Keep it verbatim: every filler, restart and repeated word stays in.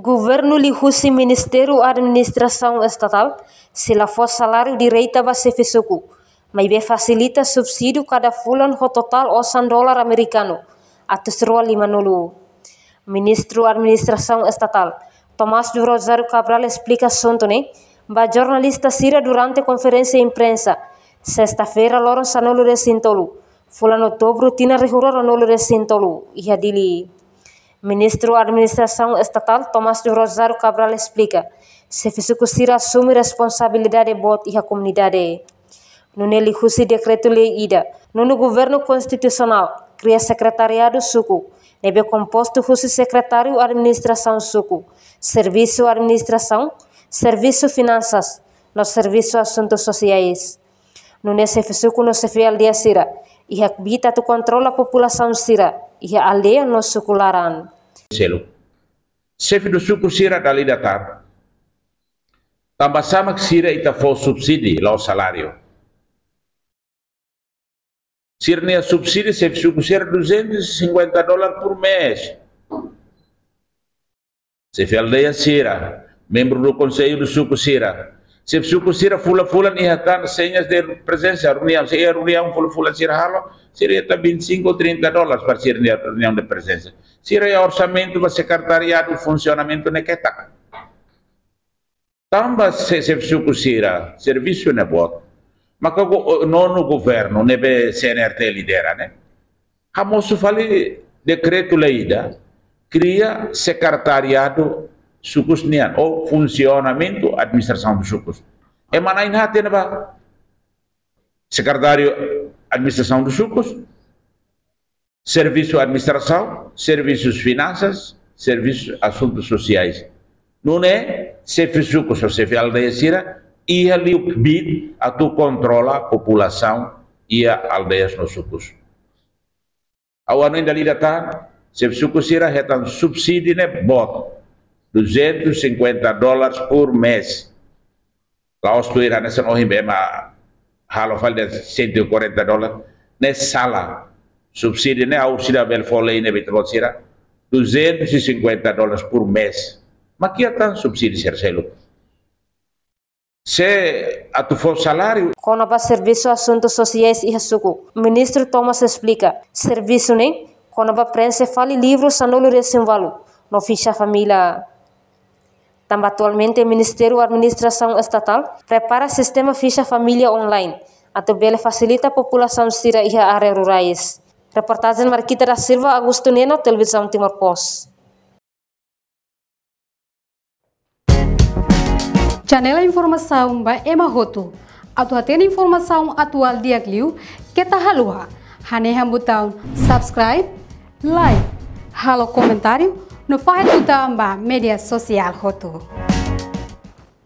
Governu liuhusi Ministériu Administrasaun Estatál sei la fó saláriu direta ba xefe suku, maibé fasilita subsídiu kada fulan ho totál osan dolar amerikanu atus rua lima-nulu. Ministru Administrasaun Estatál, Tomás de Rosário Cabral, esplika asuntu ne'e ba jornalista sira durante konferénsia imprensa, sesta-feira, loron sanulu-resin-tolu, fulan Outubru, tinan rihun rua ruanulu-resin-tolu, iha Dili. Ministru Administrasaun Estatál, Tomás de Rosário Cabral, esplika, xefe suku sira asume responsabilidade boot iha komunidade. Nune'e liuhusi dekretu-lei ida, nonu governu konstitusionál kria sekretariadu suku, ne'ebé kompostu husi sekretáriu administrasaun suku, servisu administrasaun, servisu finansas, no servisu asuntu sosiais. Nune'e xefe suku no xefe aldeia sira iha kbiit atu kontrola populasaun sira iha aldeia no suku laran. Seluk. Xefe suku sira dala ida tan. Tanba sá mak sira ita fó subsídiu, la'ós saláriu. Sira-nia subsídiu, xefe suku sira, duzentos e cinquenta dólar por mês. Xefe aldeia sira, membru do konsellu do suku sira. Xefe suku sira fulan-fulan iha tan senhas de prezensa, reuniaun, se iha reuniaun fulan-fulan sira halo, sira iha tan vinte e cinco ou trinta dólares para sira-nia reuniaun de prezensa. Sira iha orsamentu ba sekretariadu funsionamentu ne'e ketak. Tanba se, xefe suku sira servisu ne'e boot, maka go-, nonu governu ne'ebé C N R T lidera ne'e hamosu fali dekretu-lei ida, kria sekretariadu sukus nian, ou funsionamentu administrasaun dos sukus. Ema na'in hatene ba sekretáriu administrasaun dos sukus, servisu administrasaun, servisus finansas, servisus asuntus sosiais. Nune'e xefe sukus ou xefe aldeia sira iha liu kbiit atu kontrola populasaun iha aldeias no sukus. Ha'u hanoin dala ida tan, xefe suku sira hetan subsídiu ne'e boot, duzentos e cinquenta dólares por mês. La'ós tuir hanesan ohin be ema halo fali dehan cento e quarenta dólares, ne'e sala. Subsídiu ne'e ha'u sira bele fó lei ne'e ba ita-boot sira, duzentos e cinquenta dólares por mês. Mak iha tan subsídiu sira seluk. Se atu fó saláriu. Kona-ba servisu asuntu sosiais iha suku, Ministru Thomas esplika, servisu ne'e kona-ba preenxe fali livru sanulu-resin-ualu no fixa família. Tanba atualmente Ministériu Administrasaun Estatál prepara sistema fixa família online atu bele fasilita populasaun sira iha área rurais. Reportajen Marquita da Silva, Augusto Neno, Televizaun Timor Post. Janela informasaun ba ema hotu. Atu hatene informasaun atuál di'ak liu, keta haluha hanehan butaun subscribe, like, halo komentáriu, no fahe tutan ba média sosiál hotu.